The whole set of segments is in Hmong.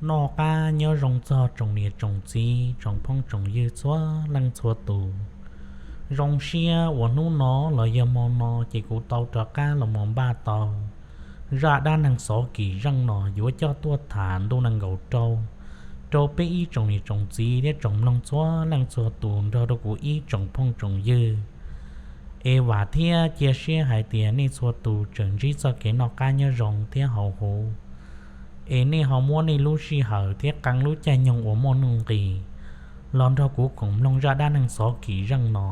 Noj qab nyob zoo txog tsoom niam tsoom txiv tsoom phooj tsoom ywg txhua leej txhua tus. Zoo siab uas hnub no los yog hmo no ces kuv tau rov qab los mus npaj tau zaj dab neeg Xov Kis Zeej no yuav coj tuaj tham ntuj nees nkaum rau, rau peb ib tsoom niam tsoom txiv thiab tsoom mloog txhua leej txhua tus nrog rau kuv ib tsoom phooj tsoom ywg. Es vam thiab cia siab hais tias nej txhua tus tseem ntsib txoj kev noj qab nyob zoo thiab hauv huv, es nej ho muab nej lub sij hawm thiab qee lub caij nyoog uas muaj nuj nqis los nrog kuv koom mloog zaj dab neeg Xov Kis Zeej no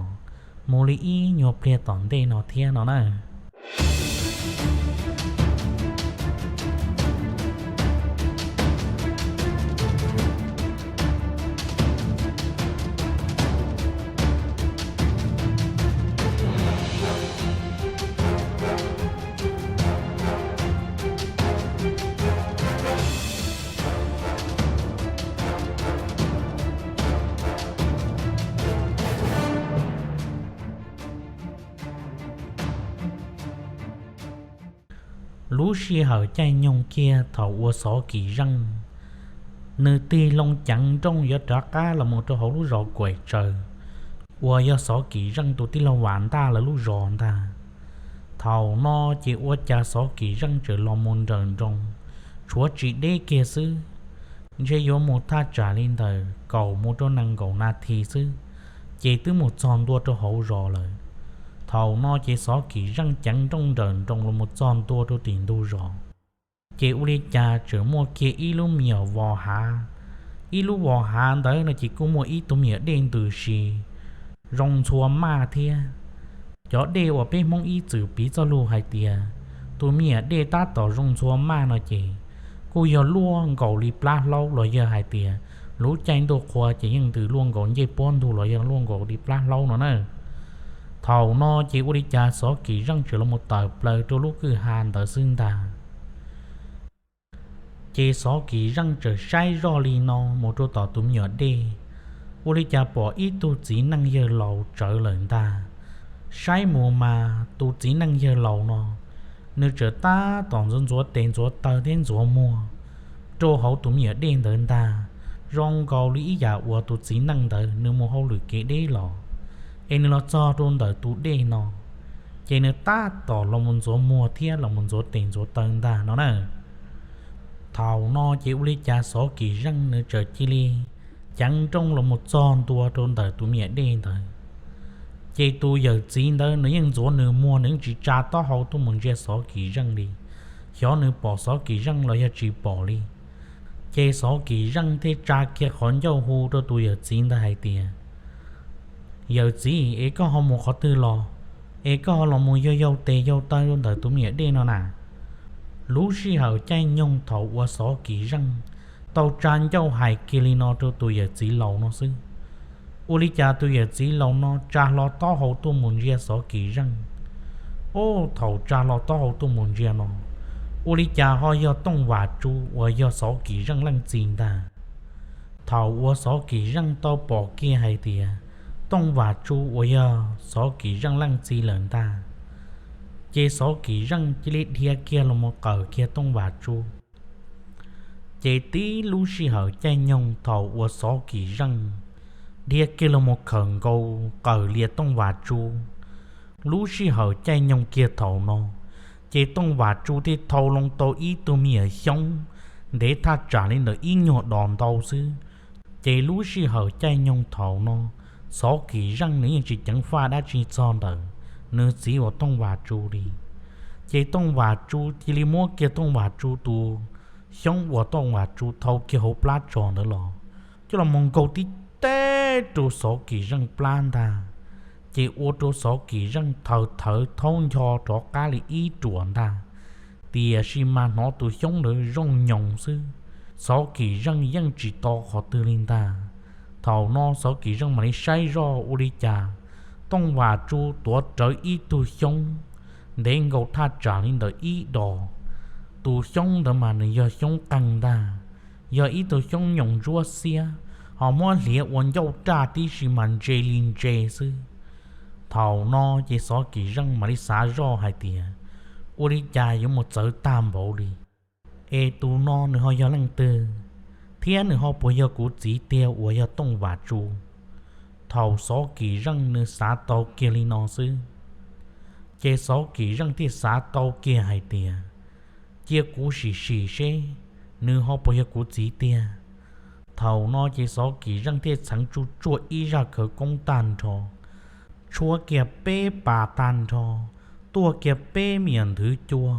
mus li ib nyuag pliag tom ntej no thiab no na. Lub sij hawm caij nyoog kiag thaum uas Xov Kis Zeej nws tig loo ceev nrooj yuav rov qab los mus rau hauv lub zos Kuaim Tsaws uas yog Xov Kis Zeej tus tij laug Vam Ntaj lawv lub zos ntag. Thaum no ces ua cas Xov Kis Zeej tseem los mus nrawm nroos, tshuav tsis deb kiag xwb, ntshe yuav mus thaj tsam li ntawm kaum mus rau nees nkaum nas this xwb, ces twb mus txog ntua rau hauv zos lawm. Thaum no ces Xov Kis Zeej ceev nrooj nrawm nroos los mus txog ntua rau tim ntug zos, ces ua li cas tseem muaj kiag ib lub me nyuam vos hav. Ib lub vos hav ntawd no ces kuj muaj ib tug me nyuam dej ntws si zoo ntxhua maj thiab. Cov dej uas peb Hmoob ib txwm piv txoj lus hais tias tus me nyuam dej tab tom zoo ntxhua maj no ces kuj yog luaj nkaus li plab hlaub los yog hais tias lub caij ntuj qhua ces yeej ntws luaj nkaus ncej puab ntug los yog luaj nkaus li plab hlaub no na. Thaum no ces ua li cas Xov Kis Zeej tseem los mus tawm plaws rau lub kwj ha ntawd xwb ntag. Ces Xov Kis Zeej tseem saib zoj li no mus rau tom tus me nyuam dej, ua li cas pom ib tug txiv neej yawg laus tsawv lawm ntag. Saib mus mas tus txiv neej yawg laus no, nws tseem tab tom ntxuav ntxuav tes ntxuav taw thiab ntxuav muag rau hauv tus me nyuam dej ntawd ntag, zoo nkaus li ib yam uas tus txiv neej ntawd nws mus hauj lwm kev deb los, es nws los txog rau ntawm tus dej no, ces nws tab tom los mus ntxuav muag thiab los mus ntxuav tes ntxuav taw ntag no na. Thaum no ces ua li cas Xov Kis Zeej nws tseem cia li ceev nrooj los mus txog ntua rau ntawm tus me nyuam dej ntawd. Ces tus yawm txiv ntawd nws yeej ntxuav nws muag, nws yeej tsis tsa taub hau tuaj mus ntsia Xov Kis Zeej li, xyov nws pom Xov Kis Zeej los yog tsis pom li. Ces Xov Kis Zeej thiaj tsa kiag qhov ncauj hu rau tus yawm txiv ntawd hais tias, Yawm txiv, es koj ho mus qhov twg los? Es koj ho los mus yog yaug tes yaug taw rau ntawm tus me nyuam dej no na? Lub sij hawm caij nyoog thaum uas Xov Kis Zeej tau tsa ncauj hais kiag li no rau tus yawm txiv laus no xwb, ua li cas tus yawm txiv laus no tsa hlo taub hau tuaj mus ntsia Xov Kis Zeej. Ub, thaum tsa hlo taub hau tuaj mus ntsia no, ua li cas ho yog Tooj Vam Tsu uas yog Xov Kis Zeej leej txiv ntag. Thaum uas Xov Kis Zeej tau pom kiag hais tias Tooj Vam Tsu uas yog Xov Kis Zeej leej txiv lawm ntag, ces Xov Kis Zeej cia li dhia kiag los mus qawm kiag Tooj Vam Tsu. Ces tib lub sij hawm caij nyoog thaum uas Xov Kis Zeej dhia kiag los mus khawm nkaus qawm lias Tooj Vam Tsu, lub sij hawm caij nyoog kiag thaum no, ces Tooj Vam Tsu thiaj thau loo tau ib tug me nyuam xyoob ntev thaj tsam li ntawm ib nyuag dos ntau xwb. Ces lub sij hawm caij nyoog thaum no, Xov Kis Zeej nws yeej tsis ceev faj dab tsi txog ntawm nws txiv uas Tooj Vam Tsu li. Ces Tooj Vam Tsu cia li muab kiag Tooj Vam Tsu tus xyoob uas Tooj Vam Tsu thau kiag hauv plab tso ntawd los, coj los mus nkaug tib teg rau Xov Kis Zeej plab ntag. Ces ua rau Xov Kis Zeej thawv thawv thaub ncho rov qab li ib ruam ntag. Tiam sis mas hnov tus xyoob ntawd zoo nyoos xwb, Xov Kis Zeej yeej tsis to qhov twg li ntag. Thaum no Xov Kis Zeej mam li saib zoj ua li cas Tooj Vam Tsu tuav rawv ib tug xyoob ntev nkaus thaj tsam li ntawm ib dos. Tus xyoob ntawd mas nws yog xyoob qeeg ntag, yog ib tug xyoob nyoos ntsuab xiab, ho muab hliav ua ncauj raj tib si mas ntse li ntse xwb. Thaum no ces Xov Kis Zeej mam li xav zoj hais tias, ua li cas yuav mus txawv tag npaum li, es tus no nws ho yog leej twg? thiab nws ho puas yog kuv txiv tiag uas yog Tooj Vam Tsu? Thaum Xov Kim Zeej nws xav tau kiag li no xwb, ces Xov Kim Zeej thiaj xav tau kiag hais tias, cia kuv sim sim seb nws ho puas yog kuv txiv tiag. Thaum no ces Xov Kim Zeej thiaj txheev tsuj tsuaj ib zaj khawv koob tag nrho, tshuab kiag peb pas tag nrho, tuaj kiag peb me nyuam nthwv cua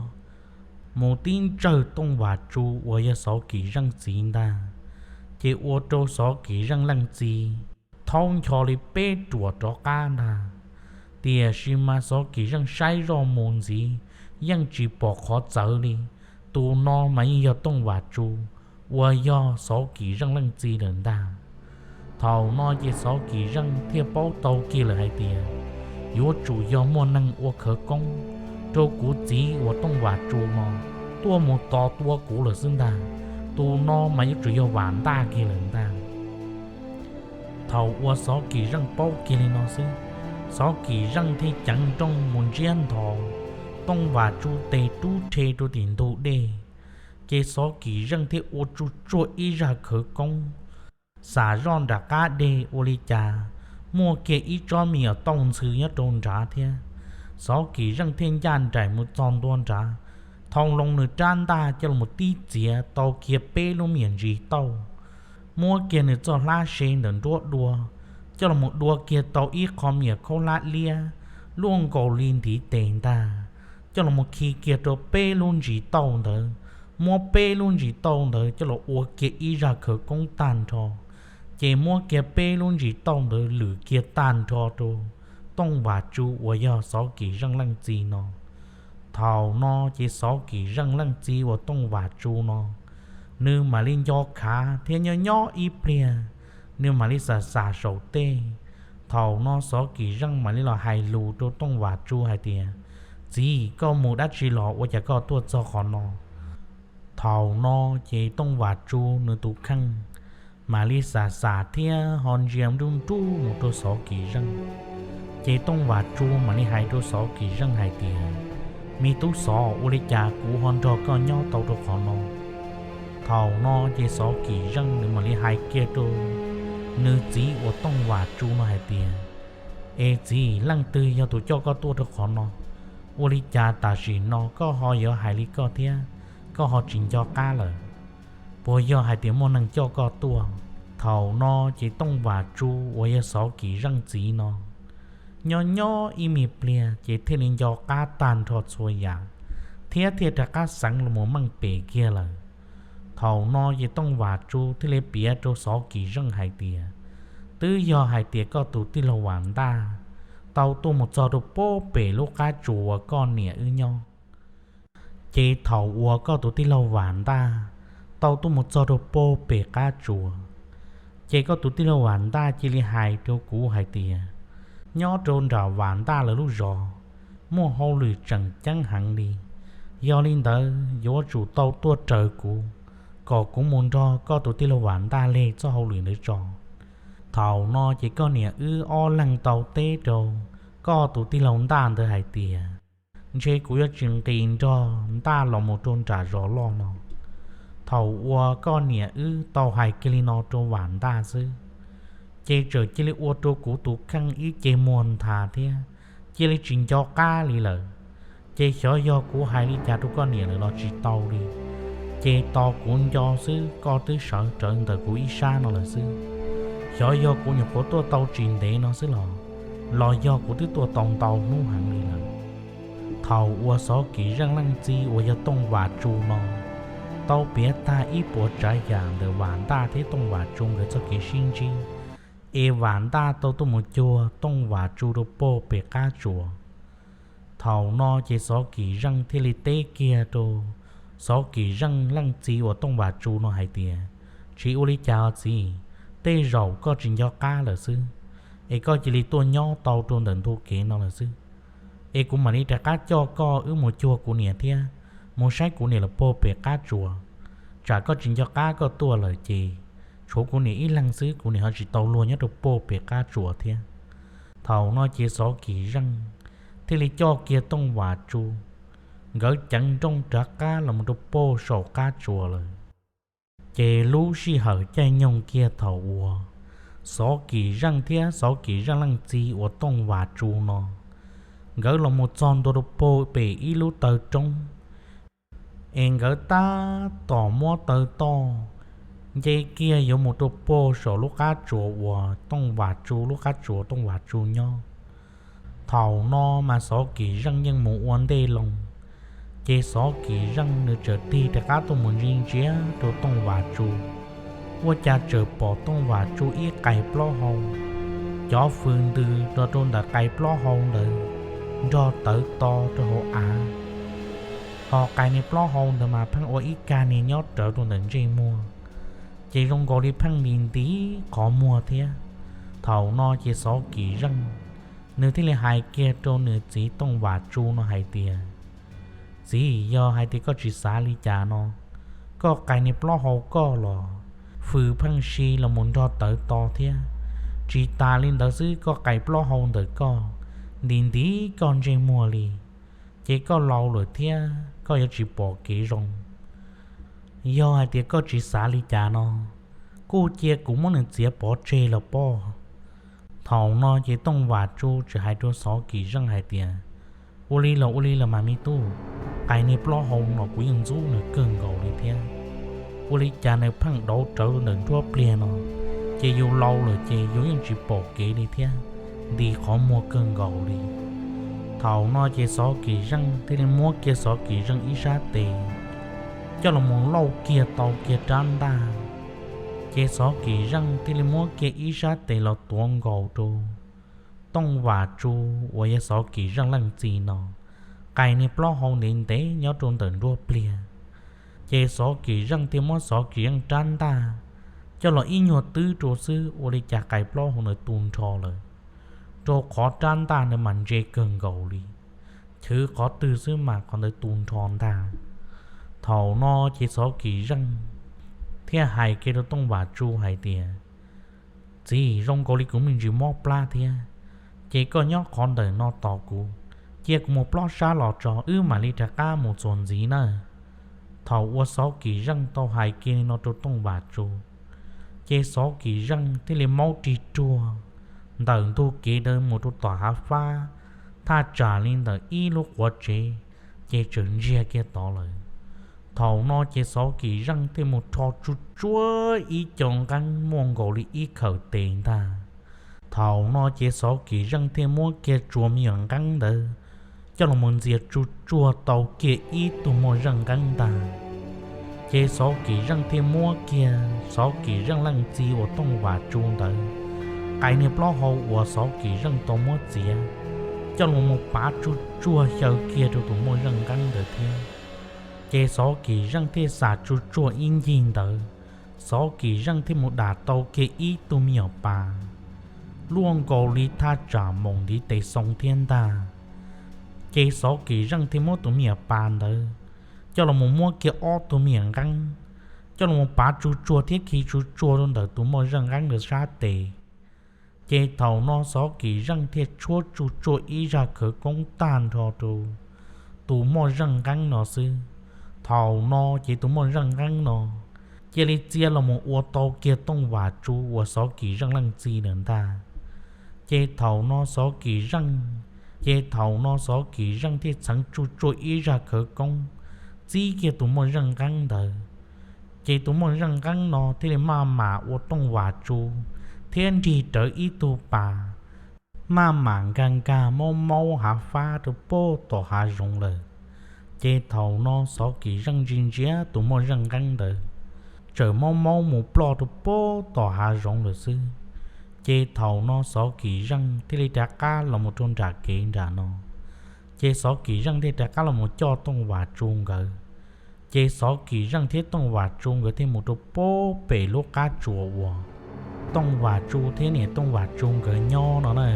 mus tib ntsawj Tooj Vam Tsu uas yog Xov Kim Zeej txiv ntag, ces ua rau Xov Kim Zeej leej txiv thaub ncho li peb ruam rov qab ntag. Tiam sis mas Xov Kim Zeej saib zoj mus ntxiv yeej tsis pom qhov txawv li, tus no mas yeej yog Tooj Vam Tsu uas yog Xov Kim Zeej leej txiv lawm ntag. Thaum no ces Xov Kim Zeej thiaj paub tau kiag lawm hais tias, yuav tsum yog muaj neeg ua khawv koob rau kuv txiv uas Tooj Vam Tsu no tuaj mus tos tua kuv lawm xwb ntag. Tus no mas yuav tsum yog Vam Ntaj kiag lawm ntag. Thaum uas Xov Kim Zeej paub kiag li no xwb, Xov Kim Zeej thiaj ceev nrooj mus ntsiab nthos Tooj Vam Tsu tes rub rhe rau tim ntug dej. Ces Xov Kim Zeej thiaj ua tsuj tsuaj ib zaj khawv koob, xam zoj nram qab deg ua li cas muaj kiag ib tsob me nyuam tauj ntxhw nyob rau nrad thiab. Xov Kim Zeej thiaj ncaj nraim mus txog ntua nrad, thau loo nws rab ntaj coj los tib txiav tau kiag peb lub me nyuam ntsis tauj, muab kiag nws txoj hlab se ntawm nruab dua coj los dua kiag tau ib qho me nyuam khaub hlab liab luaj nkaus li ntiv tes ntag, coj los khi kiag rau peb lub ntsis tauj ntawd, muab peb lub ntsis tauj ntawd coj los ua kiag ib zaj khawv koob tag nrho, ces muab kiag peb lub ntsis tauj ntawd lwm kiag tag nrho rau Tooj Vam Tsu uas yog Xov Kim Zeej leej txiv no. Thaum no ces Xov Kim Zeej leej txiv uas Tooj Vam Tsu no, nws mam li nco khav thiab nyob nyob ib pliag, nws mam li xam xam saum tej. Thaum no Xov Kim Zeej mam li los hais lus rau Tooj Vam Tsu hais tias, txiv, koj mus dab tsi los ua cas koj tuaj txog qhov no? Thaum no ces Tooj Vam Tsu nws tus kheej mam li xam xam thiab ho ntsia nruj nruj mus rau Xov Kim Zeej. Ces Tooj Vam Tsu mam li hais rau Xov Kim Zeej hais tias, me tub Xov, ua li cas kuv ho nrog koj nyob tau rau qhov no? Thaum no ces Xov Kim Zeej nws mam li hais kiag rau nws txiv uas Tooj Vam Tsu no hais tias, es txiv, leej twg yog tus coj koj tuaj rau qhov no? Ua li cas tam sim no koj ho yuav hais li koj thiab, koj ho tsis nco qab lawm? Puas yog hais tias muaj neeg coj koj tuaj? Thaum no ces Tooj Vam Tsu uas yog Xov Kim Zeej txiv no, nyob nyob ib me pliag ces thiaj li nco qab tag nrho txhua yam, thiab thiaj rov qab xeev los mus meej pem kiag lawm. Thaum no ces Tooj Vam Tsu thiaj li piav rau Xov Kim Zeej hais tias, twb yog hais tias koj tus tij laug Vam Ntaj tau tuaj mus txog rau puag pem lub qab tsuas uas koj niam wb nyob. Ces thaum uas koj tus tij laug Vam Ntaj tau tuaj mus txog rau puag pem qab tsuas, ces koj tus tij laug Vam Ntaj cia li hais rau kuv hais tias, nyob rau nram Vam Ntaj lawv lub zos muaj hauj lwm tseem ceeb heev li. Yog li ntawd yuav tsum tau tuaj raws kuv, kom kuv mus nrog koj tus tij laug Vam Ntaj leg txoj hauj lwm ntawd tso. Thaum no ces koj niam wb ob leeg tau teb rau koj tus tij laug Ntaj ntawd hais tias, ntshe kuv yuav tsis nqis nrog Ntaj los mus rau nram zos loj no. Thaum uas koj niam wb tau hais kiag li no rau Vam Ntaj xwb, ces txawm cia li ua rau kuv tus kheej ib ce muag nthav thiab cia li tsis nco qab li lawm. Ces xyov yog kuv hais li cas rau koj niam lawm los tsis tau li, ces tos kuv nco xwb koj twb sawv rawv ntawm kuv ib sab no lawm xwb. Xyov yog kuv nyuam qhuav tuaj tau tsis ntev no xwb los, los yog kuv twb tuaj tau ntau hnub heev li lawm. Thaum uas Xov Kim Zeej leej txiv uas yog Tooj Vam Tsu no tau piav tag ib puas tsav yam ntawm Vam Ntaj thiab Tooj Vam Tsu nkawd txoj kev sib ntsib, es Vam Ntaj tau tuaj mus cuag Tooj Vam Tsu rau puag pem qab tsuas. Thaum no ces Xov Kim Zeej thiaj li teb kiag rau Xov Kim Zeej leej txiv uas Tooj Vam Tsu no hais tias, tsis ua li cas os txiv, tej zaum koj tsis nco qab lawm xwb, es koj cia li tuaj nyob tau rau ntawm ntug kev no lawm xwb. Es kuv mam li rov qab coj koj wb mus cuag kuv niam thiab mus saib kuv niam lawm puag pem qab tsuas. Tsam koj tsis nco qab koj tuaj lawm ces tshuav kuv niam ib leeg xwb, kuv niam ho tsis tau luag nyob rau puag pem qab tsuas thiab. Thaum no ces Xov Kim Zeej thiaj li coj kiag Tooj Vam Tsu, nkawd ceev nrooj rov qab los mus rau puag saum qab tsuas lawm. Ces lub sij hawm caij nyoog kiag thaum uas Xov Kim Zeej thiab Xov Kim Zeej leej txiv uas Tooj Vam Tsu no, nkawd los mus txog ntua rau pem ib lub taw roob, es nkawd tab tom muab taw toj nce kiag yuav mus rau pem saum lub qab tsuas uas Tooj Vam Tsu lub qab tsuas Tooj Vam Tsu nyob. Thaum no mas Xov Kim Zeej yeej mus ua ntej loo, ces Xov Kim Zeej nws txawm tig rov qab tuaj mus ntsia ntsia rau Tooj Vam Tsu, ua cas txawm pom Tooj Vam Tsu ib qais plaub hau, cov fws ntws los rau ntawm qais plaub hau ntawd nrog tawv to rau hauv av. Ho qais niag plaub hau ntawd mas pheej ua ib kag niag nyob rawv rau ntawm ntsej muag, ces zoo nkaus li pheej nti nti qhov muag thiab. Thaum no ces Xov Kim Zeej nws thiaj li hais kiag rau nws txiv Tooj Vam Tsu no hais tias, Txiv, yog hais tias koj tsis xav li cas no, koj qais niag plaub hau koj los fws pheej si los mus nrog tawv to thiab. Tsis tas li ntawd xwb, koj qais plaub hau ntawm koj nti nti koj ntsej muag li, ces koj laus lawm thiab koj yuav tsis pom kev zoo. Yog hais tias koj tsis xav li cas no, kuj cia kuv muab nws txiav pov tseg los pob. Thaum no ces Tooj Vam Tsu txawm hais rau Xov Kim Zeej hais tias, Ua li los ua li los mas me tub, qais niag plaub hau no kuv yeej ntxub nws kawg nkaus li thiab. Ua li cas nws pheej dauv rawv ntawm nruab pliag no, ces yus laus lawm ces yus yeej tsis pom kev li thiab, nti qhov muag kawg nkaus li. Thaum no ces Xov Kim Zeej thiaj li muab kiag Xov Kim Zeej ib sab tes coj los mus lauj kiag tau kiag rab ntaj, ces Xov Kim Zeej thiaj li muab kiag ib sab tes los tuav nkaus rau Tooj Vam Tsu uas yog Xov Kim Zeej leej txiv no, qais niag plaub hau ntev ntev nyob rau ntawm nruab pliag. Ces Xov Kim Zeej thiaj muab Xov Kim Zeej rab ntaj coj los ib nyuag twb rau xwb, ua li cas qais plaub hau ntawd tu nrho lawm, rau qhov rab ntaj ntawd mas ntse kawg nkaus li, chwv qhov twg xwb mas qhov ntawd tu nrho ntag. Thaum no ces Xov Kim Zeej thiaj hais kiag rau Tooj Vam Tsu hais tias, Txiv, zoo nkaus li kuv me ntsis mob plab thiab, ces koj nyob qhov ntawm no tos kuv, cia kuv mus plob sab los tso wb mam li rov qab mus txuas ntxiv nawb. Thaum uas Xov Kim Zeej tau hais kiag li no rau Tooj Vam Tsu, ces Xov Kim Zeej thiaj li maub rig ruag ntawm ntug kev ntawd mus rau tom hav fab, thaj tsam li ntawm ib lub quav tsev, ces txawm ntsiag kiag tod lawm. Thaum no ces Xov Kim Zeej thiaj mus rho tsuj tsuag ib co nqeeb muaj nkaus li ib khawm tes ntag. Thaum no ces Xov Kim Zeej thiaj muab kiag tsuas me nyuam nqeeb ntawd coj los mus ntxias tsuj tsuag tau kiag ib tug moj zeej nqeeb ntag. Ces Xov Kim Zeej thiaj muab kiag Xov Kim Zeej leej txiv uas Tooj Vam Tsu ntawd, qais niag plaub hau uas Xov Kim Zeej tau muab txiav, coj los mus pav tsuj tsuag xyaw kiag rau tus moj zeej nqeeb ntawd thiab. Ces Xov Kim Zeej thiaj xam tsuj tsuag ib ncig ntawd, Xov Kim Zeej thiaj mus dam tau kiag ib tug me nyuam pas luaj nkaus li thaj tsam moos ntiv tes xoo thiab ntag. Ces Xov Kim Zeej thiaj muab tus me nyuam pas ntawd coj los mus muab kiag ob tug me nyuam nqeeb, coj los mus pav tsuj tsuag thiab khi tsuj tsuag rau ntawm tus moj zeej nqeeb ntawd sab tes. Ces thaum no Xov Kim Zeej thiaj tshuab tsuj tsuag ib zaj khawv koob tag nrho rau tus moj zeej nqeeb no xwb. Thaum no ces tus moj zeej nqeeb no cia li txia los mus ua tau kiag Tooj Vam Tsu uas Xov Kim Zeej leej txiv ntawd ntag. Ces thaum no Xov Kim Zeej, ces thaum no Xov Kim Zeej thiaj txheev tsuj tsuag ib zaj khawv koob txib kiag tus moj zeej nqeeb ntawd. Ces tus moj zeej nqeeb no thiaj li maj mam ua Tooj Vam Tsu thiab nrig rawv ib tug pas, maj mam nkag nkag maub maub hav fab rau pem tom hav zoov lawm. Ces thaum no Xov Kim Zeej ntsia ntsia tus moj zeej nqeeb ntawd, txawm maub maub mus ploj rau pem tom hav zoov lawm xwb. Ces thaum no Xov Kim Zeej thiaj li rov qab los mus rau nram kev nram no. Ces Xov Kim Zeej thiaj rov qab los mus coj Tooj Vam Tsu nkawd. Ces Xov Kim Zeej thiab Tooj Vam Tsu nkawd thiaj mus rau pem lub qab tsuas uas Tooj Vam Tsu thiab niam Tooj Vam Tsu nkawd nyob no na.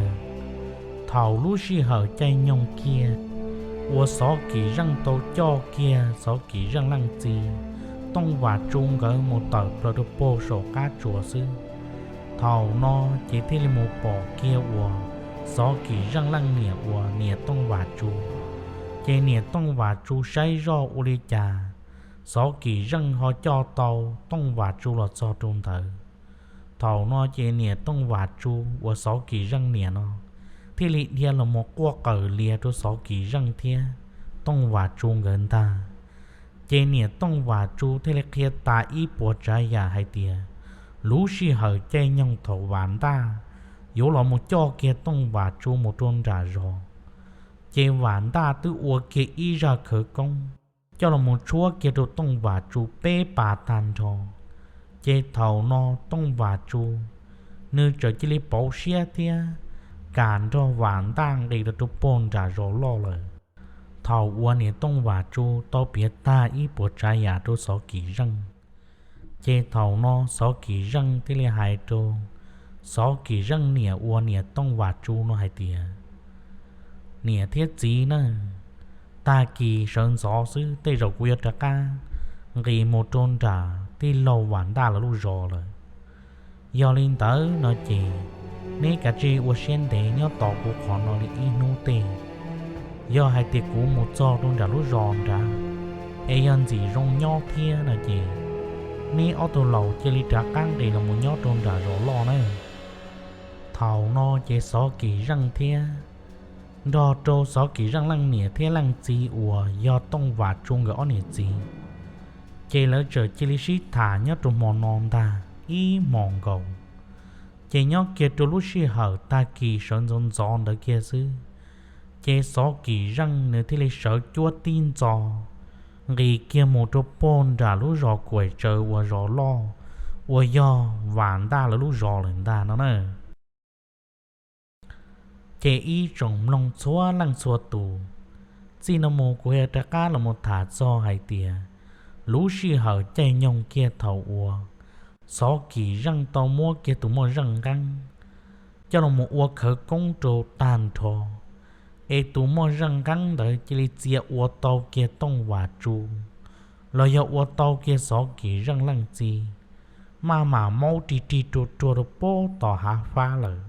Thaum lub sij hawm caij nyoog kiag uas Xov Kim Zeej tau coj kiag Xov Kim Zeej leej txiv Tooj Vam Tsu nkawd mus tawm plaws rau pem saum qab tsuas xwb, thaum no ces thiaj li mus pom kiag uas Xov Kim Zeej leej niam uas niam Tooj Vam Tsu. Ces niam Tooj Vam Tsu saib zoj ua li cas Xov Kim Zeej ho coj tau Tooj Vam Tsu los txog rau ntawd. Thaum no ces niam Tooj Vam Tsu uas Xov Kim Zeej niam no thiaj li dhia los mus quaj qawm lias rau Xov Kim Zeej thiab Tooj Vam Tsu nkawd ntag. Ces niam Tooj Vam Tsu thiaj li qhia tas ib puas tsav yam hais tias lub sij hawm caij nyoog thaum Vam Ntaj yuav los mus coj kiag Tooj Vam Tsu mus rau nram zos, ces Vam Ntaj twb ua kiag ib zaj khawv koob coj los mus tshuab kiag rau Tooj Vam Tsu peb pas tag nrho. Ces thaum no Tooj Vam Tsu nws txawm cia li pauv siab thiab kam nrog Vam Ntaj nqis los rau puag nram zos loj lawm. Thaum uas niam Tooj Vam Tsu tau piav tag ib puas tsav yam rau Xov Kim Zeej, ces thaum no Xov Kim Zeej thiaj li hais rau Xov Kim Zeej niam uas niam Tooj Vam Tsu no hais tias, niam thiab txiv na, tag kis sawv ntxov xwb tej zaum kuv yuav rov qab nqis mus rau nram tij laug Vam Ntaj lawv lub zos lawm. Yog li ntawd no ces neb kav tsij ua siab ntev nyob tos kuv qhov no li ib hnub tej. Yog hais tias kuv mus txog rau nram lub zos nrad es yog ntxim zoo nyob thiab no ces neb ob tug laus cia li rov qab nqis los mus nyob rau nram zos loj na. Thaum no ces Xov Kim Zeej thiab nrog rau Xov Kim Zeej leej niam thiab leej txiv uas yog Tooj Vam Tsu nkawd ob niam txiv, ces lawv txawm cia li sib tham nyob rau hmo no ntag ib hmos nkaus. Ces nyob kiag rau lub sij hawm tag kis sawv ntxov ntxov ntawd kiag xwb, ces Xov Kim Zeej nws thiaj li sawv cuab tib ntxo nqis kiag mus rau puag nram lub zos Kuam Tsawv uas zos loj uas yog Vam Ntaj lawv lub zos lawm ntag no na. Ces ib tsoom mloog txhua leej txhua tus, txij no mus kuv yuav rov qab los mus tham txog hais tias lub sij hawm caij nyoog kiag thaum uas Xov Kim Zeej tau muab kiag tus moj zeej nqeeb coj los mus ua khawv koob rau tag nrho, es tus moj zeej nqeeb ntawd cia li txia ua tau kiag Tooj Vam Tsu los yog ua tau kiag Xov Kim Zeej leej txiv maj mam maub rig rig ruag ruag rau puag tom hav fab lawm.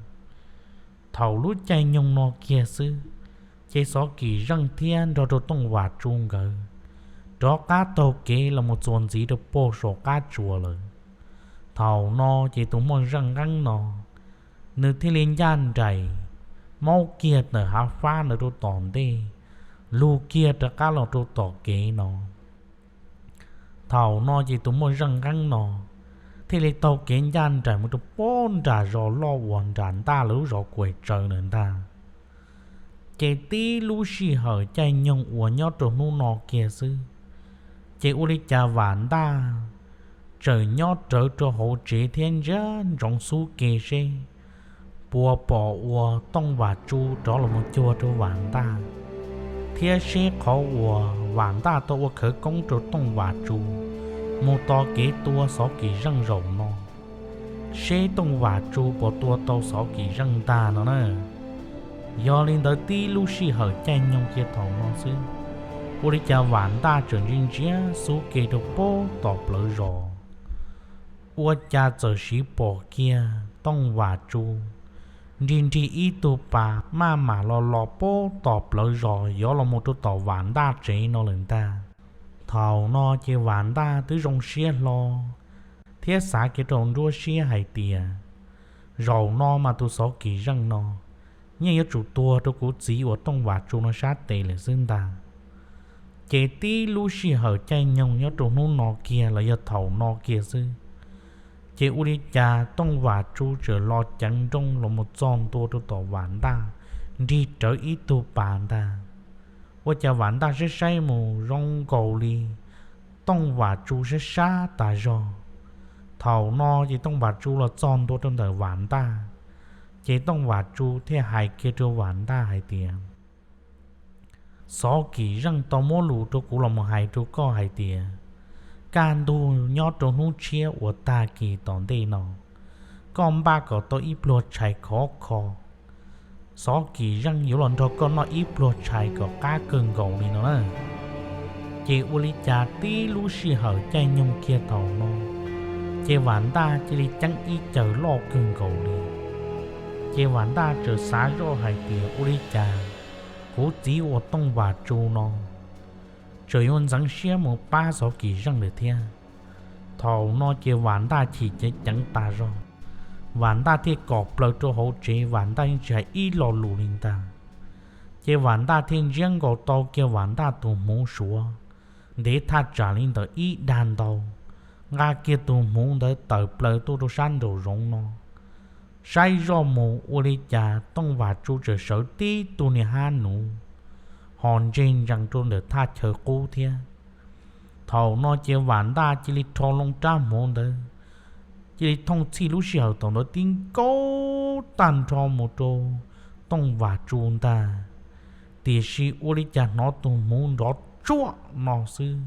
Thaum lub caij nyoog no kiag xwb, ces Xov Kim Zeej thiab nrog rau Tooj Vam Tsu nkawd rov qab taug kev los mus txuas ntxiv rau puag saum qab tsuas lawm. Thaum no ces tus moj zeej nqeeb no nws thiaj li ncaj nraim maub kiag ntawm hav fab ntawd rau tom ntej, lug kiag rov qab los rau tom kev no. Thaum no ces tus moj zeej nqeeb no thiaj li taug kev ncaj nraim mus rau puag nram zos loj uas nram ntaj lawv lub zos Kuam Tsawv lawm ntag. Ces tib lub sij hawm caij nyoog uas nyob rau hnub no kiag xwb, ces ua li cas Vam Ntaj txawm nyob rawv rau hauv tsev thiab ntsia ntsoov xub ke seb puas pom uas Tooj Vam Tsu rov los mus cuag rau Vam Ntaj, thiab seb qhov uas Vam Ntaj tau ua khawv koob rau Tooj Vam Tsu mus tos kev tua Xov Kim Zeej zaum no, seb Tooj Vam Tsu puas tua tau Xov Kim Zeej ntag no na. Yog li ntawd tib lub sij hawm caij nyoog kiag thaum no xwb, ua li cas Vam Ntaj txawm ntsia ntsia xub ke rau puag tom plawv zos, ua cas txawm siv pom kiag Tooj Vam Tsu nrig nrig ib tug pas maj mam los los puag tom plawv zos yuav los mus rau tom Vam Ntaj tsev no lawm ntag. Thaum no ces Vam Ntaj twb zoo siab hlo thiab xav kiag rau nruab siab hais tias, zaum no mas tus Xov Kim Zeej no yeej yuav tsum tuag rau kuv txiv uas Tooj Vam Tsu no sab tes lawm xwb ntag. Ces tib lub sij hawm caij nyoog nyob rau hnub no kiag los yog thaum no kiag xwb, ces ua li cas Tooj Vam Tsu txawm los ceev nrooj los mus txog ntua rau tom Vam Ntaj nrig rawv ib tug pas ntag. Ua cas Vam Ntaj saib saib mus zoo nkaus li Tooj Vam Tsu sab sab tas zog. Thaum no ces Tooj Vam Tsu los txog ntua rau ntawm Vam Ntaj, ces Tooj Vam Tsu thiaj hais kiag rau Vam Ntaj hais tias, Xov Kim Zeej tau muab lus rau kuv los mus hais rau koj hais tias, kaj ntug nyob rau hnub tshiab uas tag kis tom ntej no, koj npaj kom tau ib pluag tshais khov kho. Xov Kim Zeej yuav los nrog koj noj ib pluag tshais kom qab kawg nkaus li no na. Ces ua li cas tib lub sij hawm caij nyoog kiag thaum no, ces Vam Ntaj cia li ceeb ib cawm loj kawg nkaus li. Ces Vam Ntaj txawm xav zoj hais tias, ua li cas kuv txiv uas Tooj Vam Tsu no tseem yuav ntxeev siab mus pab Xov Kim Zeej lawm thiab. Thaum no ces Vam Ntaj chim ceev ceev tas zog, Vam Ntaj thiaj kom plaws rau hauv tsev, Vam Ntaj yeej tsis hais ib lo lus li ntag. Ces Vam Ntaj thiaj ntsiab nkaus tau kiag Vam Ntaj tus hmuv suav ntev thaj tsam li ntawm ib dag ntau, nqa kiag tus hmuv ntawd tawm plaws tuaj rau sab nraum zoov no. Saib zoj mus ua li cas Tooj Vam Tsu tseem sawv tib tug niag hab nuv ho ntseg ntsees rau ntawm thaj chaw qub thiab. Thaum no ces Vam Ntaj cia li rho loo rab hmuv ntawd, cia li thooj txhij lub sij hawm thaum ntawd tib nkaug tag nrho mus rau Tooj Vam Tsu ntag. Tiam sis ua li cas hnov tus hmuv nrov tsuaj no xwb,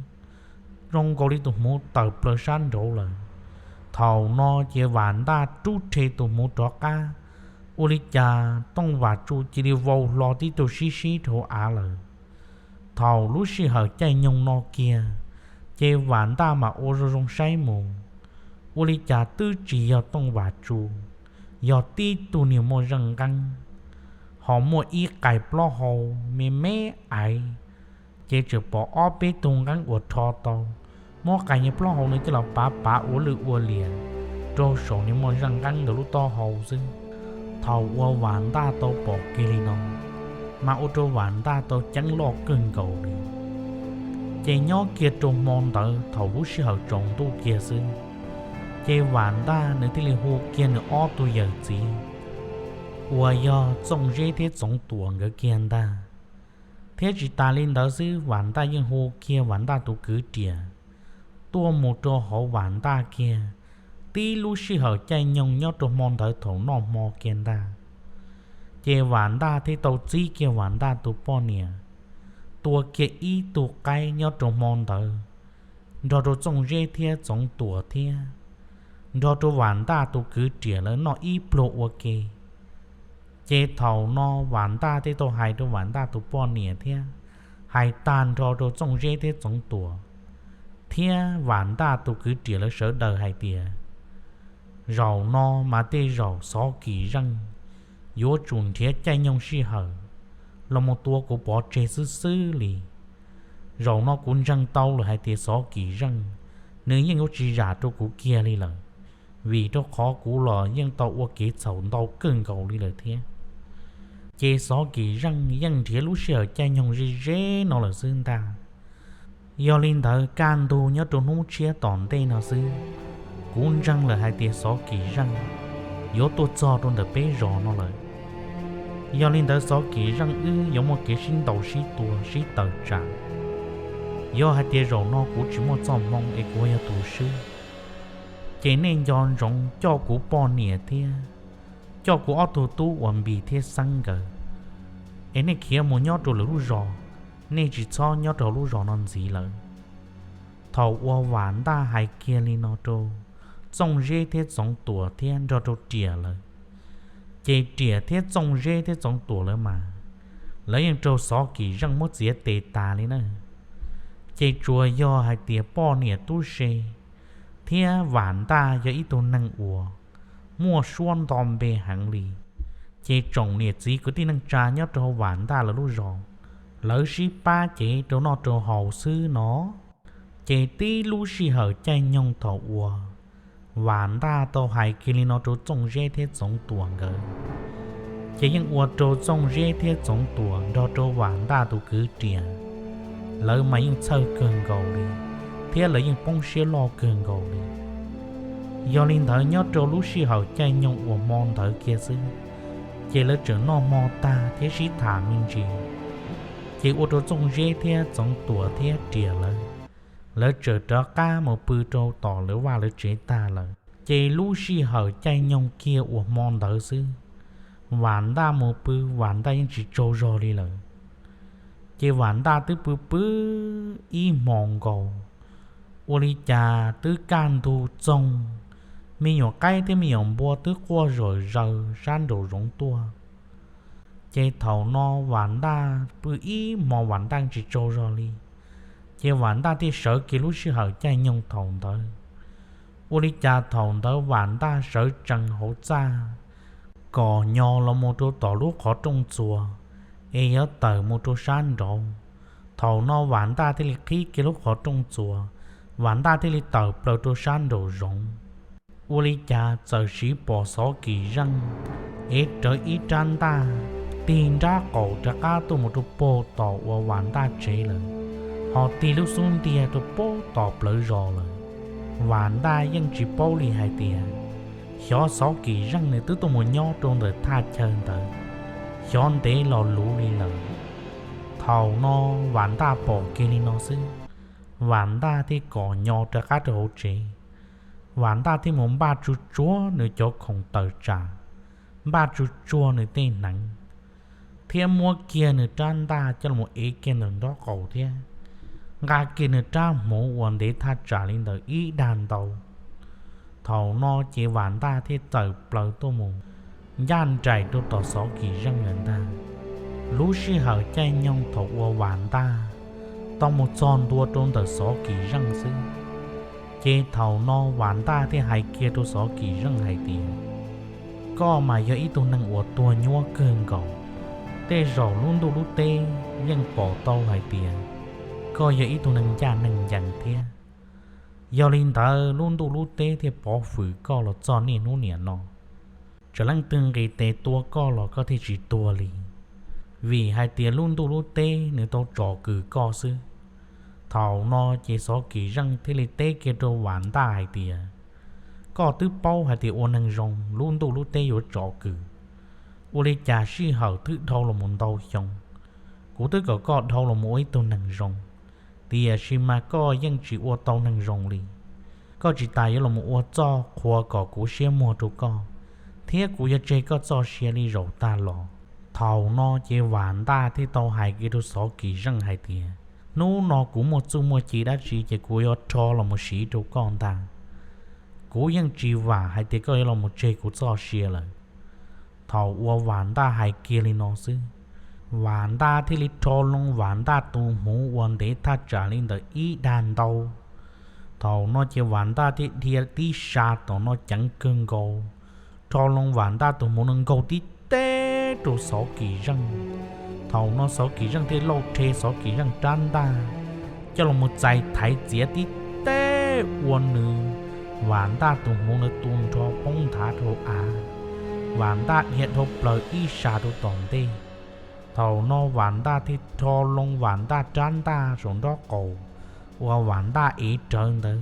zoo nkaus li tus hmuv tawm plaws sab nraud lawm. Thaum no ces Vam Ntaj rub rhe tus hmuv rov qab, ua li cas Tooj Vam Tsu cia li vau hlo tib tug sib sib rau av lawm. Thaum lub sij hawm caij nyoog no kiag, ces Vam Ntaj mam ua zoo zoo saib mus, ua li cas twb tsis yog Tooj Vam Tsu, yog tib tug niag muaj zeej nqeeb, ho muaj ib qais plaub hau me me aiv, ces tseem pom ob peb tug nqeeb uas rho tau, muab qais niag plaub hau no coj los pav pav ua lwj ua liam rau saum niag muaj zeej nqeeb ntawd lub taub hau xwb. Thaum uas Vam Ntaj tau pom kiag li no, mas ua rau Vam Ntaj tau ceeb loj kawg nkaus li. Ces nyob kiag rau hmo ntawd thaum lub sij hawm tsaus ntuj kiag xwb, ces Vam Ntaj nws thiaj li hu kiag nws ob tug yawm txiv uas yog Txooj Zeb thiab Txoov Tuam nkawd kiag ntag. Thiab tsis tas li ntawd xwb, Vam Ntaj yeej hu kiag Vam Ntaj tus kwv riam tuaj mus rau hauv Vam Ntaj kiag tib lub sij hawm caij nyoog nyob rau hmo ntawd thaum noj hmo kiag ntag. Ces Vam Ntaj thiaj tau txib kiag Vam Ntaj tus poj niam tua kiag ib tug qaib nyob rau hmo ntawd nrog rau Txooj Zeb thiab Txoov Tuam thiab nrog rau Vam Ntaj tus kwv riam lawv noj ib pluag ua ke. Ces thaum no Vam Ntaj thiaj tau hais rau Vam Ntaj tus poj niam thiab hais tag nrho rau Txooj Zeb thiab Txoov Tuam thiab Vam Ntaj tus kwv riam lawv sawv daws hais tias, zaum no mas tej zaum Xov Kim Zeej yuav tsum nrhiav caij nyoog sij hawm los mus tua kuv pov tseg xwb xwb li. Zaum no kuv ntseeg tau lawm hais tias Xov Kim Zeej nws yeej yuav tsis zam rau kuv kiag li lawm, vim rau qhov kuv los yeej tau ua kev txhaum ntau kawg nkaus li lawm thiab. Ces Xov Kim Zeej yeej nrhiav lub sij hawm caij nyoog ze ze no lawm xwb ntag. Yog li ntawd kaj ntug nyob rau hnub tshiab tom ntej no xwb, kuv ntseeg lawm hais tias Xov Kim Zeej yuav tuaj txog rau ntawm peb zos no lawm. Yog li ntawd Xov Kim Zeej wb yuav muaj kev sib ntaus sib tua sib tawm tsam. Yog hais tias zaum no kuv tsis muaj txoj hmoo es kuv yog tus swb, ces nej nco ntsoov coj kuv poj niam thiab coj kuv ob tug tub uas Npis thiab Xeeb nkawd, es nej khiav mus nyob rau lwm lub zos, nej tsis txhob nyob rau lub zos no ntxiv lawm. Thaum uas Vam Ntaj hais kiag li no rau Txooj Zeb thiab Txoov Tuam thiab nrog rau Riam lawv, ces Riam thiab Txooj Zeb thiab Txoov Tuam lawv mas lawv yeej raug Xov Kim Zeej muab txiav tes tas li na. Ces tsuas yog hais tias poj niam tub se thiab Vam Ntaj yog ib tug neeg uas muaj suab nto npe heev li, ces tsoom niam txiv kwv tij neej tsa nyob rau Vam Ntaj lawv lub zos, lawv sib pab cev rau noj rau haus xwb no. Ces tib lub sij hawm caij nyoog thaum uas Vam Ntaj tau hais kiag li no rau Txooj Zeb thiab Txoov Tuam nkawd, ces yeej ua rau Txooj Zeb thiab Txoov Tuam nrog rau Vam Ntaj tus kwv Riam, lawv mas yeej txhawj kawg nkaus li, thiab lawv yeej poob siab loj kawg nkaus li. Yog li ntawd nyob rau lub sij hawm caij nyoog uas hmo ntawd kiag xwb, ces lawv tseem noj hmo tag thiab sib tham me ntsis, ces ua rau Txooj Zeb thiab Txoov Tuam thiab Riam lawv, lawv tseem rov qab mus pw rau tom lawv vaj lawv tsev tag lawm. Ces lub sij hawm caij nyoog kiag uas hmo ntawd xwb, Vam Ntaj mus pw Vam Ntaj yeej tsis tsaug zog li lawm. Ces Vam Ntaj twb pw pw ib hmo nkaus, ua li cas twb kaj ntug txoog, me nyuam qaib thiab me nyuam npua twb quaj zom zaws sab nraum zoov tuaj. Ces thaum no Vam Ntaj pw ib hmo Vam Ntaj tsis tsaug zog li, ces Vam Ntaj thiaj sawv kiag lub sij hawm caij nyoog thaum ntawd. Ua li cas thaum ntawd Vam Ntaj sawv tsees hauv txaj kom nyo los mus rau tom lub qhov rooj txuas es yuav tawm mus rau sab nraud, Thaum no Vam Ntaj thiaj li qhib kiag lub qhov rooj txuas, Vam Ntaj thiaj li tawm plaws rau sab nraum zoov. Ua li cas txawm siv pom Xov Kis Zeej ev rawv ib rab ntaj tig nrab qaum rov qab tuaj mus rau puag tom uas Vam Ntaj tsev lawm, ho tig lub xub ntiag rau puag tom plawv zos lawm. Vam Ntaj yeej tsis paub li hais tias xyov Xov Kis Zeej nws twb tuaj mus nyob rau ntawm thaj chaw ntawd xyov ntev los luv li lawm. Thaum no Vam Ntaj pom kiag li no xwb, Vam Ntaj thiaj kom nyo rov qab rau hauv tsev. Vam Ntaj thiaj mus npaj tsuag tsuag nws cov khoom tawm tsam, npaj tsuag tsuag nws tej hneev, thiab muab kiag nws rab ntaj coj los ev kiag ntawm nraub qaum thiab nqa kiag nws rab hmuv uas ntev thaj tsam li ntawm ib dag ntau. Thaum no ces Vam Ntaj thiaj tawm plaws tuaj mus ncaj nraim rau tom Xov Kis Zeej lawm ntag. Lub sij hawm caij nyoog thaum uas Vam Ntaj tau mus txog ntua rau ntawm Xov Kis Zeej xwb, ces thaum no Vam Ntaj thiaj hais kiag rau Xov Kis Zeej hais tias, koj mas yog ib tug neeg uas tuag nyuab kawg nkaus. Tej zaum lub ntuj lub teb yeej pom tau hais tias koj yog ib tug neeg ncaj neeg ncees thiab. Yog li ntawd lub ntuj lub teb thiaj pov hwm koj los txog niaj hnub niam no. Txawm leej twg nqis tes tua koj los koj thiaj tsis tuag li, vim hais tias lub ntuj lub teb nws tau tsom kwm koj xwb. Thaum no ces Xov Kis Zeej thiaj li teb kiag rau Vam Ntaj hais tias, koj twb paub hais tias ua neeg zoo lub ntuj lub teb yuav tsom kwm, ua li cas sij hawm twb dhau los mus ntau xyoo, kuv twb kom koj dhau los mus ua ib tug neeg zoo, tiam sis mas koj yeej tsis ua tau neeg zoo li. Koj tsis tas yuav los mus ua txoj qhua kom kuv siab muag rau koj, thiab kuv yuav tseg koj txoj sia li zaum tag los. Thaum no ces Vam Ntaj thiaj tau hais kiag rau Xov Kis Zeej hais tias, hnub no kuv muaj txuj muaj ci dab tsi ces kuv yuav rho los mus siv rau koj ntag. Kuv yeej tsis vam hais tias koj yuav los mus tseg kuv txoj sia lawm. Thaum uas Vam Ntaj hais kiag li no xwb, Vam Ntaj thiaj li rho loo Vam Ntaj tus hmuv uas ntev thaj tsam li ntawm ib dag ntau. Thaum no ces Vam Ntaj thiaj dhia tib sa tom no ceev kawg nkaus, rho loo Vam Ntaj tus hmuv no nkaug tib teb rau Xov Kis Zeej. Thaum no Xov Kis Zeej thiaj lauj rhe Xov Kis Zeej rab ntaj coj los mus txais thaiv txiav tib teb ua nws, Vam Ntaj tus hmuv na tu nrho poob nthav rau av. Vam Ntaj dhia dhau plaws ib sa rau tom ntej. Thaum no Vam Ntaj thiaj rho loo Vam Ntaj rab ntaj saum nraub qaum uas Vam Ntaj ev rawv ntawd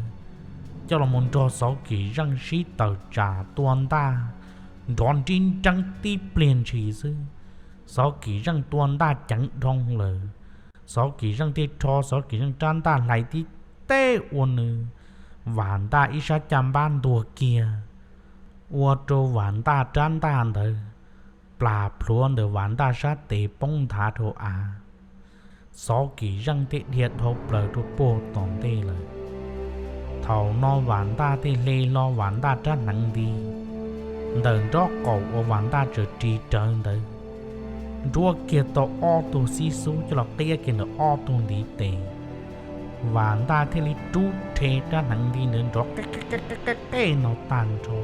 coj los mus nrog Xov Kis Zeej sib tawm tsam tua ntaj nrov nrib nreeb tib pliag ntshis xwb. Xov Kis Zeej tua ntaj ceev dhoo lawm. Xov Kis Zeej thiaj rho Xov Kis Zeej rab ntaj hlais tib teb ua nws, Vam Ntaj ib sab caj npab ntuag kiag, ua rau Vam Ntaj rab ntaj ntawd plas plhuav ntawm Vam Ntaj sab tes poob nthav rau av. Xov Kis Zeej thiaj dhia dhau plaws rau puag tom ntej lawm. Thaum no Vam Ntaj thiaj hle hlo Vam Ntaj rab hneev nti ntawm nraub qaum uas Vam Ntaj tseem ris rawv ntawd, nruab kiag tau ob tug xib xub coj los qiab kiag ntawm ob tug ntiv tes. Vam Ntaj thiaj li rub rhe rab hneev nti ntawd nrov qej qej qej qej no tag nrho.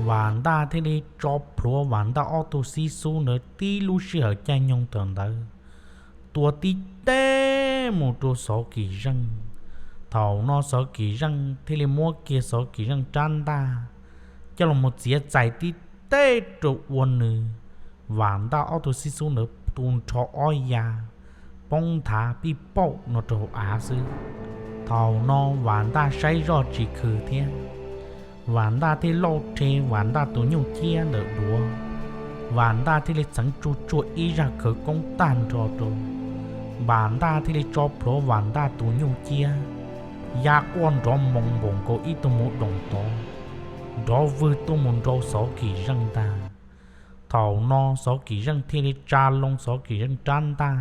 Vam Ntaj thiaj li tso plhuav Vam Ntaj ob tug xib xub ntawd tib lub sij hawm caij nyoog thaum ntawd tua tib teb mus rau Xov Kis Zeej. Thaum no Xov Kis Zeej thiaj li muab kiag Xov Kis Zeej rab ntaj coj los mus txiav txais tib teb rau ua nws, Vam Ntaj ob tug xib xub ntawd tu nrho ob ya poob nthav pij pauj no rau av xwb. Thaum no Vam Ntaj saib zoj tsis khw thiab, Vam Ntaj thiaj lauj rhe Vam Ntaj tus nyuj ciab ntawm duav. Vam Ntaj thiaj li txeev tsuj tsuag ib zaj khawv koob tag nrho rau. Vam Ntaj thiaj li tso plhuav Vam Ntaj tus nyuj ciab ya quaj nrov moo npaum nkaus ib tug muv doos tod, nrov vwg tuaj mus nrau Xov Kis Zeej ntag. Thaum no Xov Kis Zeej thiaj li tsa loo Xov Kis Zeej rab ntaj,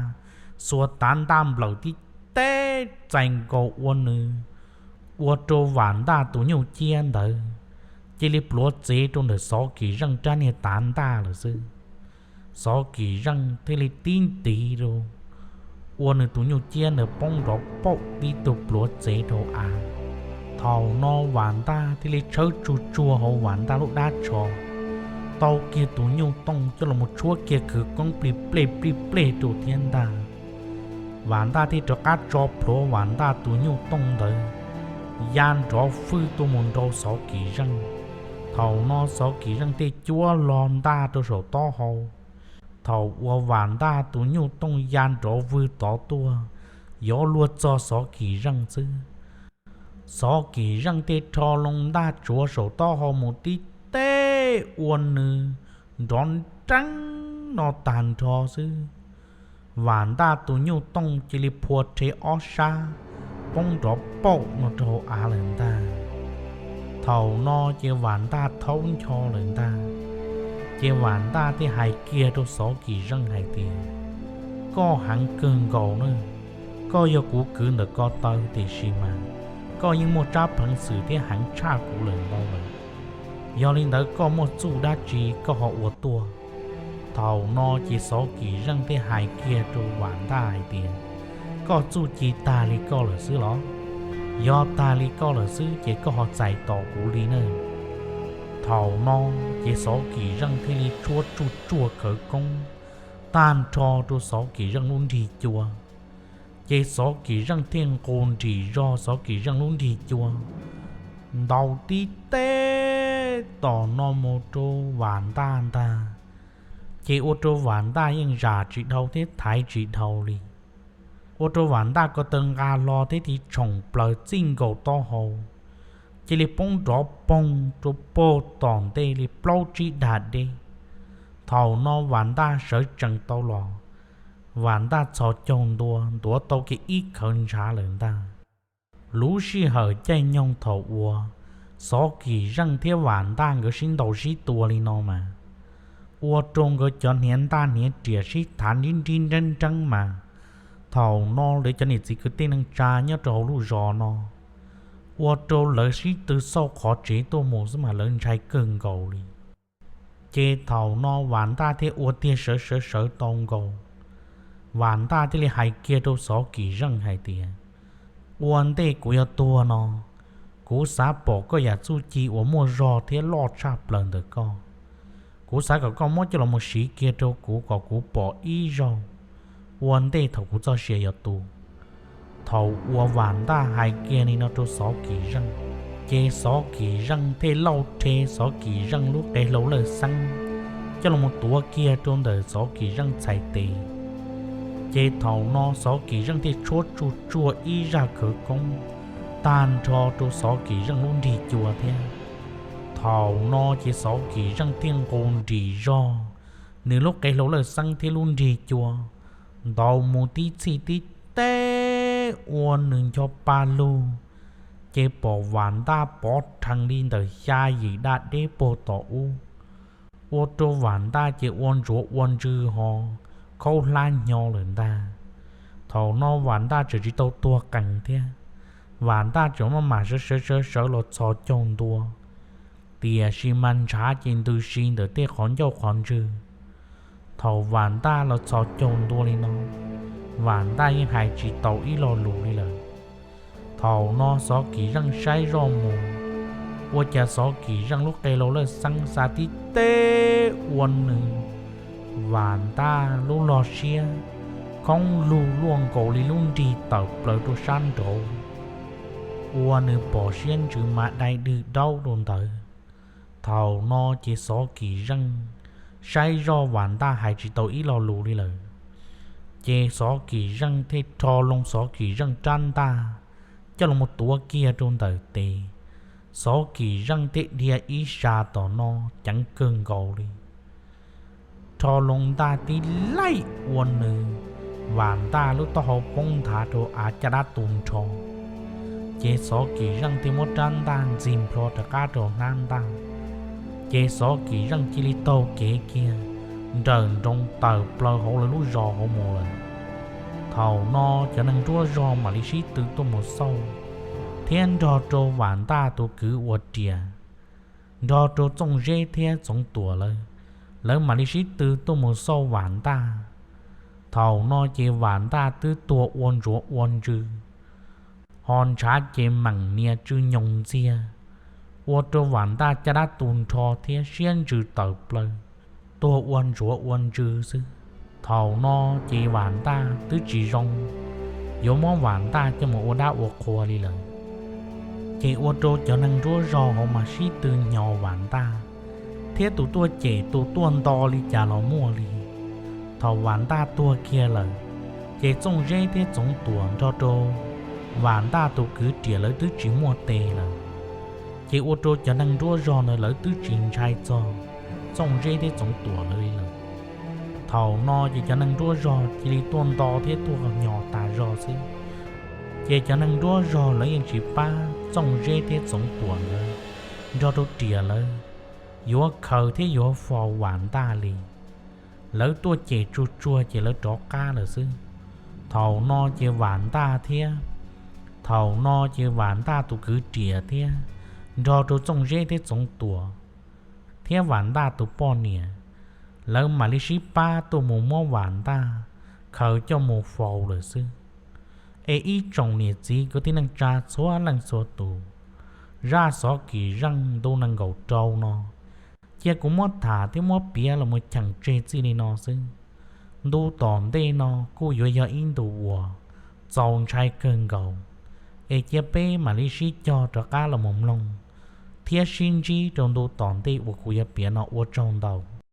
xuas tav ntaj nplawm tib teb txais nkaus ua nws, ua rau Vam Ntaj tus nyuj ciab ntawd cia li pluav txev rau ntawm Xov Kis Zeej rab niag tav ntaj lawm xwb. Xov Kis Zeej thiaj li tib ntiv rau, ua nws tus nyuj ciab ntawd poob nrov pauj tib tug pluav txev rau av. Thaum no Vam Ntaj thiaj li tshawb tsuj tsuag hauv Vam Ntaj lub dab tsho, tau kiag tus nyuj tooj coj los tshuab kiag khawv koob plig plej plig plej rau thiab ntag. Vam Ntaj thiaj rov qab tso plhuav Vam Ntaj tus nyuj tooj ntawd ya nrov fwj tuaj mus nrau Xov Kim Zeej. Thaum no Xov Kim Zeej thiaj cuab hlo ntaj rau saum taub hau. Thaum uas Vam Ntaj tus nyuj tooj ya nrov vwg tod tuaj, yuav luag txog Xov Kim Zeej xwb, Xov Kim Zeej thiaj rho loo ntaj tsuav saum taub hau mus tib teb ua nws nrov nreeb no tag nrho xwb. Vam Ntaj tus nyuj tooj cia li phua rhe ob sab poob nrov pauj no rau av lawm ntag. Thaum no ces Vam Ntaj thaub ncho lawm ntag. Ces Vam Ntaj thiaj hais kiag rau Xov Kim Zeej hais tias, koj heev kawg nkaus na, koj yog kuv kwv ntawm ko taw tiam sis mas koj yeej muaj tsab pheev xwm thiab heev tshaj kuv lawm ntau lawm. Yog li ntawd koj muaj txuj dab tsi koj ho ua tuaj? Thaum no ces Xov Kim Zeej thiaj hais kiag rau Vam Ntaj hais tias, koj txuj ci tag li koj lawm xwb los? Yog tag li koj lawm xwb ces koj ho txais tos kuv li na. Thaum no ces Xov Kim Zeej thiaj li tshuab tsuj tsuaj khawv koob tag nrho rau Xov Kim Zeej lub nrig cua. Ces Xov Kim Zeej thiaj nqus nrim zog Xov Kim Zeej lub nrig cua ntaus tib teb tom no mus rau Vam Ntaj ntag. Ces ua rau Vam Ntaj yeej zam tsis dhau thiab thaiv tsis dhau li. Ua rau Vam Ntaj ko taw nqa hlo thiab tig tshoom plaws txij nkaus taub hau, cia li poob nrov poog rau puag tom ntej li plaub tsib dag deb. Thaum no Vam Ntaj sawv tsees tau los, Vam Ntaj txhos caug ntua ntuav tau kiag ib khawv ntshav lawm ntag. Lub sij hawm caij nyoog thaum uas Xov Kim Zeej thiab Vam Ntaj nkawd sib ntaus sib tua li no mas, ua rau nkawd cov hniav ntaj hniav riam sib thav nrib nrib nreeb nreeb mas, thaum no lawv cov niam txiv kwv tij neej tsa nyob rau hauv lub zos no, ua rau lawv sib tw xauj qhov tsev tuaj mus xwb mas lawv ntshai kawg nkaus li. Ces thaum no Vam Ntaj thiaj ua tiag sawv sawv sawv tau nkaus, Vam Ntaj thiaj li hais kiag rau Xov Kim Zeej hais tias, ua ntej kuv yuav tuag no, kuv xav pom koj yam txuj ci uas muaj zog thiab loj tshaj plaws ntawm koj. Kuv xav kom koj muab coj los mus siv kiag rau kuv kom kuv pom ib zaug ua ntej thaum kuv txoj sia yuav tu. Thaum uas Vam Ntaj hais kiag li no rau Xov Kim Zeej, ces Xov Kim Zeej thiaj lauj rhe Xov Kim Zeej lub qe hlau lawj xeeb coj los mus tuav kiag rau ntawm Xov Kim Zeej txhais tes. Ces thaum no Xov Kim Zeej thiaj tshuab tsuj tsuaj ib zaj khawv koob tag nrho rau Xov Kim Zeej lub nrig cua thiab. Thaum no ces Xov Kim Zeej thiaj nqus nrim zog nws lub qe hlau lawj xeeb thiab lub nrig cua ntaus mus tib txhij tib teb ua nws ncho pa lug, ces pom Vam Ntaj pov rhees li ntawm xya yim daj deb puag tom ub, ua rau Vam Ntaj ces ua ntsuav ua ntsws ho khaub hlab hnyo lawm ntag. Thaum no Vam Ntaj tseem tsis tau tuag qees thiab, Vam Ntaj tseem maj mam sawv sawv sawv sawv los txhos caug ntua, tiam sis mas ntshav ces ntws si ntawm tej qhov ncauj qhov ntswg. Thaum Vam Ntaj los txhos caug ntua li no, Vam Ntaj yeej hais tsis tau ib lo lus li lawm. Thaum no Xov Kim Zeej saib zoj mus, ua cas Xov Kim Zeej lub qe hlau lawj xeeb xa tib teb ua nws Vam Ntaj lub log siab khoob lug luaj nkaus li lub nrig tawm plaws rau sab nraud, ua nws pom siab ntsws mas dai dwg daub rau ntawd. Thaum no ces Xov Kim Zeej saib zoj Vam Ntaj hais tsis tau ib lo lus li lawm. Ces Xov Kim Zeej thiaj rho loo Xov Kim Zeej rab ntaj coj los mus tuav kiag rau ntawm tes. Xov Kim Zeej thiaj dhia ib sab tom no ceev kawg nkaus li. Rho loo ntaj tib laim ua nws Vam Ntaj lub taub hau poob nthav rau av caj dab tu nrho. Ces Xov Kim Zeej thiaj muab rab ntaj ntxig nplho rov qab rau hnab ntaj. Ces Xov Kim Zeej cia li taug kev kiag nrawm nroos tawm plaws hauv lawv lub zos hauv mus lawm. Thaum no cov neeg nruab zog mam li sib tw tuaj mus xauj, thiab nrog rau Vam Ntaj tus kwv ua riam, nrog rau Txooj Zeb thiab Txoov Tuam lawv, lawv mam li sib tw tuaj mus xauj Vam Ntaj. Thaum no ces Vam Ntaj twb tuag ua ntsuav ua ntsws, ho ntshav ces meem nias tsw nyoos ntxiag, ua rau Vam Ntaj caj dab tu nrho thiab siab ntsws tawm plaws, tuag ua ntsuav ua ntsws xwb. Thaum no ces Vam Ntaj twb tsis zoo, yuav muab Vam Ntaj coj mus ua dab ua qhua li lawm. Ces ua rau cov neeg nruab zog hauv mas sib tw hnyos Vam Ntaj, thiab tus tuaj cem tus tuaj nto li cas los muaj li. Thaum Vam Ntaj tuag kiag lawm, ces Txooj Zeb thiab Txoov Tuam nrog rau Vam Ntaj tus kwv Riam lawv twb tsis muaj tes lawm. Ces ua rau cov neeg nruab zog ntawd lawv twb tsis ntshai txog Txooj Zeb thiab Txoov Tuam lawv li lawm. Thaum no ces cov neeg nruab zog cia li tuaj nto thiab tuaj hnyos tas zog xwb. Ces cov neeg nruab zog lawv yeej tsis pab Txooj Zeb thiab Txoov Tuam lawv nrog rau Riam lawv yuav khaws thiab yuav faus Vam Ntaj li. Lawv tuaj cem tsuag tsuag ces lawv rov qab lawm xwb. Thaum no ces Vam Ntaj thiab, thaum no ces Vam Ntaj tus kwv Riam thiab nrog rau Txooj Zeb thiab Txoov Tuam thiab Vam Ntaj tus poj niam, lawv mam li sib pab tuaj mus muab Vam Ntaj khaws coj mus faus lawm xwb. Es ib tsoom niam txiv kwv tij neej tsa txhua leej txhua tus, zaj xov Kim Zeej ntu nees nkaum rau no cia kuv muab tham thiab muab piav los mus cheem tseg txij li no xwb. Ntu tom ntej no kuj yuav yog ib ntu uas txaus ntshai kawg nkaus, es cia peb mam li sib cog rov qab los mus mloog thiab sib ntsib rau ntu tom ntej uas kuv yuav piav no. Ua tsaug ntau.